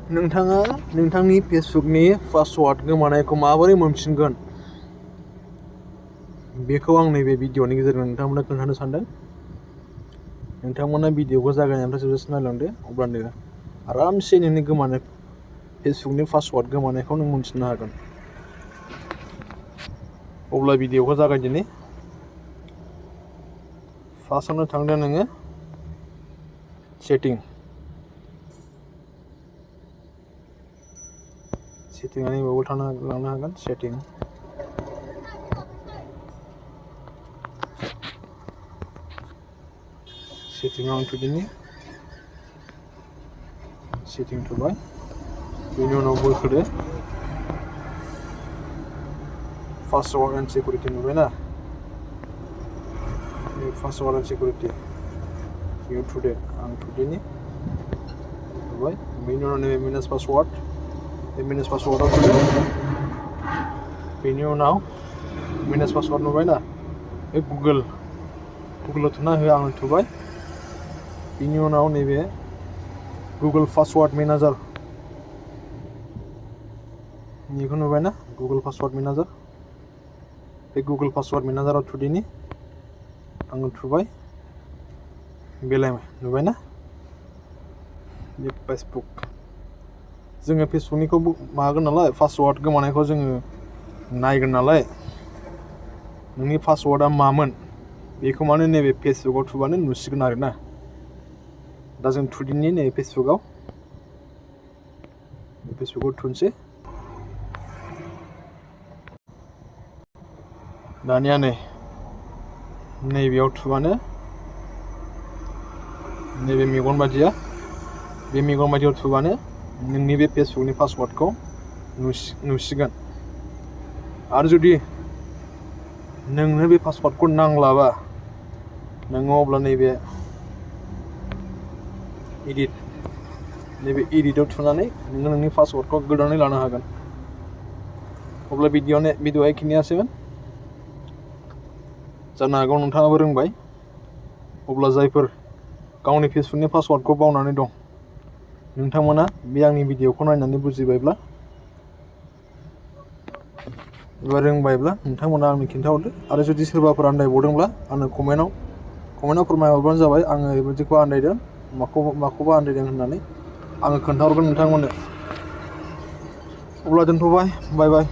नोंथाङा नोंथांनि फेसबुकनि पासवार्ड गोमानायखौ माबोरै मोनफिनगोन बेखौ आं नैबे भिडिअनि गेजेरजों नोंथांमोननो खोन्थानो सानदों। नोंथांमोना भिडिअखौ जागायनायनिफ्राय जोबजासिम नायलांदो, अब्लानो आरामसे नोंनि गोमानाय फेसबुकनि पासवार्ड गोमानायखौ नों मोनफिननो हागोन। अब्ला भिडिअखौ जागायदिनि। फार्स्टआवनो थांदो नोङो सेटिंआ नैबावबो लांनो हागोन। सेटिंआव आं थुदिनि। सेटिं थुबाय, बेनि उनाव बोखोदो। पासवार्ड एन्ड सिकिउरिटि नुबायना, पासवार्ड एन्ड सिकिउरिटि बेयाव थुदो। आं थुदिनि, थुबाय। बेनि उनाव नैबे मेनेज पासवार्ड, बे मेनेज पासवार्डआव थुदो। बेनि उनाव मेनेज पासवार्ड नुबायना, बे गुगोलाव थुना हो। आं थुबाय। बेनि उनाव नैबे गुगोल पासवार्ड मेनेजार बेखौ नुबायना, गुगोल पासवार्ड मेनेजार। बे गुगोल पासवार्ड मेनेजाराव थुदिनि। आङो थुबाय। बेलाय नुबायना, बे फेसबुक। जोङो फेसबुकनिखौ माबागोन नालाय, पासवार्ड गोमानायखौ जोङो नायगोन नालाय, नोंनि पासवार्डआ मामोन बेखौ माने नैबे फेसबुकआव थुबानो नुसिगोन आरोना। दा जों थुदिनि नैबे फेसबुकआव थुनोसै। दानिया नैबेयाव थुबानो नैबे मेगन बायदिया, बे मेगन बायदियाव थुबानो नोंनि बे फेसबुकनि पासवार्डखौ नुसिगोन। आरो जुदि नोंनो बे पासवार्डखौ नांलाबा, नोङो अब्ला नैबे एडिटआव थुनानै नोङो नोंनि पासवार्डखौ गोदानै लानो हागोन। अब्ला भिडिअआ एखिनियानोसैमोन। जानो हागौ नोंथाङाबो रोंबाय। अब्ला जायफोर गावनि फेसबुकनि पासवार्डखौ बावनानै दं, नोंथांमोना बे आंनि भिडिअखौ नायनानै बुजिबायब्ला एबा रोंबायब्ला नोंथांमोना आंनो खिन्थाहरदो। आरो जुदि सोरबाफोर आन्दायबावदोंब्ला आंनो कमेन्टआव फोरमायहरबानो जाबाय। आङो ओरैबायदिखौ आन्दायदों, माखौबा आन्दायदों होननानै आङो खोन्थाहरगोन नोंथांमोननो। अब्ला दोनथ'बाय, बाय बाय।